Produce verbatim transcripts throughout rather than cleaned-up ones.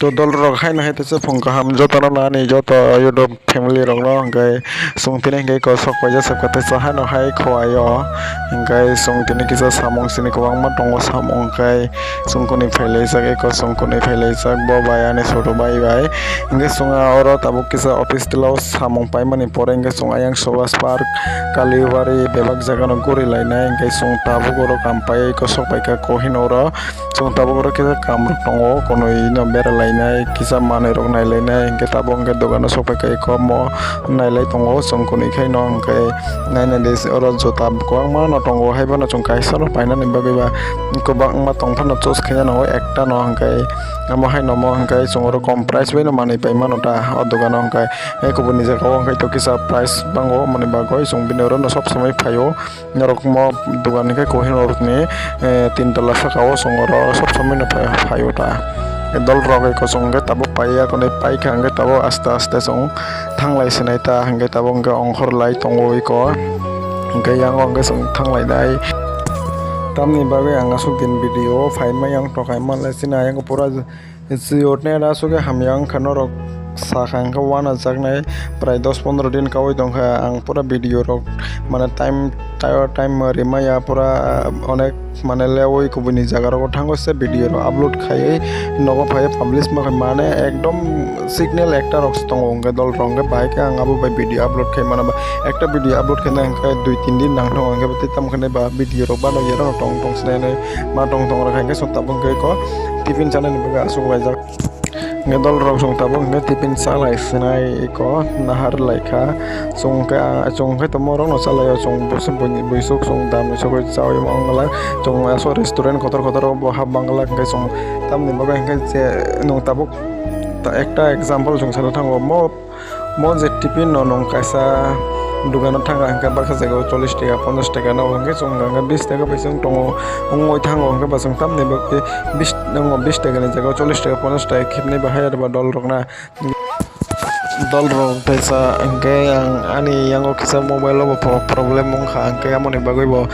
To dol rok haino hai teisa phung kaham jotono nani joto YouTube family rokno hwnkhe chwng tini hwnkhe kosok paijak sabkha teisa haino hai khowai o hwnkhe chwng tini kisa samung sini kwbangma tongo samung hwnkhe chwng kwnwi phailaijak eko chwng kwnwi phailaijak bo bai ani sudu bai bai hwnkhe chwng oro tabuk kisa office tila o samung paimani pore hwnkhe chwng ayang Subhash Park, Kaliwari bebak jagano gurilainai hwnkhe chwng tabuk oro kam paiwi kosok paikha Kohinoor o. Chwng tabuk oro kisa kam rok tongo, kwnwi no bera lainai, kisa manwi rok nai lainai, hwnkhe tabuk hwnkhe dogano sok pai kha, eko omo nai lai tongo, chwng kwnwi khaino hwnkhe nai nai de oro juta kwbangma no tongo, haiphano chwng kaisa no painani bagwi ba kwbangma tong phano choose khaina nango, ekta no hwnkhe omo haino omo hwnkhe chwng oro kom price bai no manwi pai mano ta o dogano hwnkhe, kubuni jaga o hwnkhe to kisa price bango, omoni bagwi chwng bini oro no sob somoi phaio. Norok mo dogan hwnkhe Kohinoor ni, eh, tin tala saka o chwng oro sob somoi no phai, phai o ta. Dol rok eko chwng hwnkhe tabuk pai ya, hwnwi pai kha hwnkhe tabuk aste aste chwng thanglai sinai ta, hwnkhe tabuk hwnkhe ongkhor lai tongo eko. Hwnkhe yang o hwnkhe chwng thanglai nai. Tamni bagwi ang aswk din video o phai ma yang tokai ma lai sini ayang pura. Jio net aswk khe hamya wngkha, norok sakha hwnkhe uanajaknai prai dos pondro din kaui tongkha. Ang pura video rok mane time, time rimaya pura onek mane leui kubuni jaga rogo thango se video rok upload khaiwi nogo phaiwi publish ma khai mane ekdom signal ekta rok se tongo hwnkhe dol rok hwnkhe bahai khe ang abo bai video upload khai mano ba ekta video upload khaina hwnkhe dui tin din nang thango hwnkhe tei tamo khe ba video rok bano yero tong tong sinai ma tong tong rok hai khe sota bwkhe ko. Tiffin chanani bagwi aswk laijak. Hwnkhe dol rok chwng tabuk hwnkhe tiffin cha lai sinai eko nahar lai kha. Chwng khe, chwng khe tongma rok no cha lai o, chwng buisok chwng dam ni sogwi chaui ma wng glak. Chwng aswk restaurant kotor kotor o bo hap mang glak hwnkhe chwng tamni bagwi hwnkhe je nwng tabuk ekta example chwng sana thango mo. Mo je tiffin no nwng kaisa dogano thangkha hwnkhe baksa jaga o chollish taka, ponchash taka no hwnkhe chwng hwnkhe bish taka bai chwng tongo, wngwi thango hwnkhe bo chwng tamni bagwi bish, nwng bish taka ni jaga o chollish taka, ponchash taka khibini bahai arba dol rok na. Dol rok teisa hwnkhe ang ani yango kisa mobile o bo pro-, problem wngkha hwnkhe amoni bagwi bo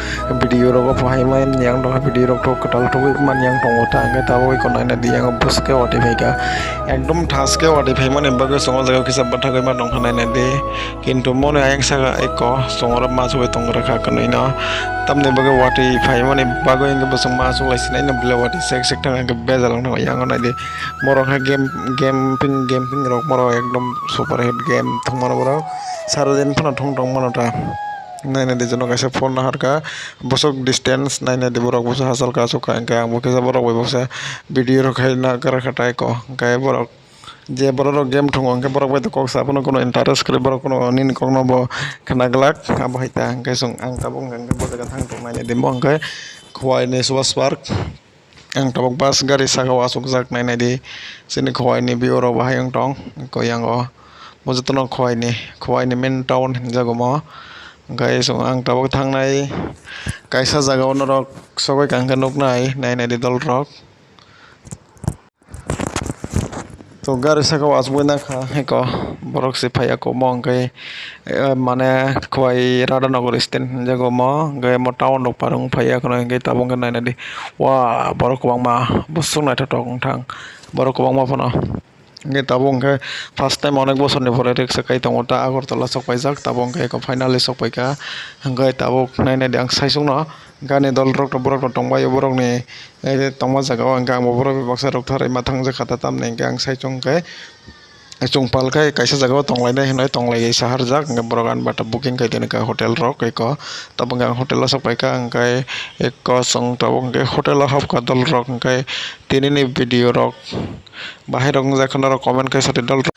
video rogo bo hai maya yang tongkha, video rok to kwtal tubui mani yang tongo ta hwnkhe tabuk eko naina di yango bwswk khe watwi phaikha. Ekdom thas khe watwi phaimani bagwi chwng o jaga kisa bwthagwi ma tongkha naina di. Kintu moni ayang saka eko chwng oro ma chugui tongkha kha kwnwi no. Tamni bagwi watwi phaimani bagwi hwnkhe bwswk ma chuklai sinai no belai watwi sek sek thang hwnkhe bejal wng thango yang o naidi. Borok khe game, game ping, game ping rok borok ekdom super hit game thwngmano borok. Sara din phano thwng tongmano ta. Naina di jono kaisa phone naharkha. Bwswk distance naina di borok bwswk hachal ka achuk kha hwnkhe ang bo kisa borok bai baksa video rok khai nagra kha tai ko hwnkhe borok je borok rok game thwngo hwnkhe borok bai kok sa phano kuno interest kwrwi borok kuno nini kokno bo khna glak abo hai ta hwnkhe chwng ang tabuk hwnkhe bo jaga thang tongnai di bo hwnkhe Khowai ni Subhash Park. Ang tabuk bus gari saka o achukjak nainai di. Chini Khowai ni view rok bahai wng tong. Ko yang o bo jotono Khowai ni, Khowai ni main town hinjago mo. Hwnkhe chwng ang tabuk thangnai kaisa jaga o norok sogwi kha hwnkhe nuknai nainai di dol rok. To gari saka o achugwi nakha eko borok se phaiya kobmo hwnkhe. Eh, mane Khowai Radhanagar stand hinjago omo, hwnkhe omo town rok par wng phaiya kheno, hwnkhe tabuk hwnkhe naina di, wa, borok kwbangma bwswk naithotok wng thang, borok kwbangma phano. Hwnkhe tabuk hwnkhe first time onek bosorni pore riksa kai tongo ta Agartala sok paijak, tabuk hwnkhe eko finally sok paikha, hwnkhe tabuk naina di ang saichung no gani dol rok to borok rok tongbaio borokni tongma jaga o hwnkhe ang bo borok bai baksa rwktharwi ma thangjak kha ta tamni hwnkhe ang saichung hwnkhe. Chwng pal khe kaisa jaga o tong lainai hinwi tong lai saharjak, hwnkhe borok ani bata booking khai tini kha hotel rok eko. Tabuk hwnkhe ang hotel o sok paikha, hwnkhe eko chwng tabuk hwnkhe hotel o hapkha dol rok, hwnkhe tini ni video rok bahai rok wngjakha norok comment khai sadi dol rok.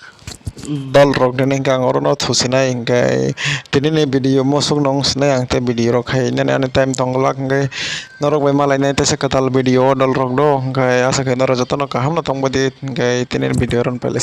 Dol rok nini hwnkhe ang orono thusinai, hwnkhe tini ni video musuk no wng sinai ang tei video rok khai nani ani time tong glak, hwnkhe norok bai malainai teisa kwtal video o dol rok do, hwnkhe aswk khe norok jotono kaham no tong badi, hwnkhe tini ni video rok no pailai.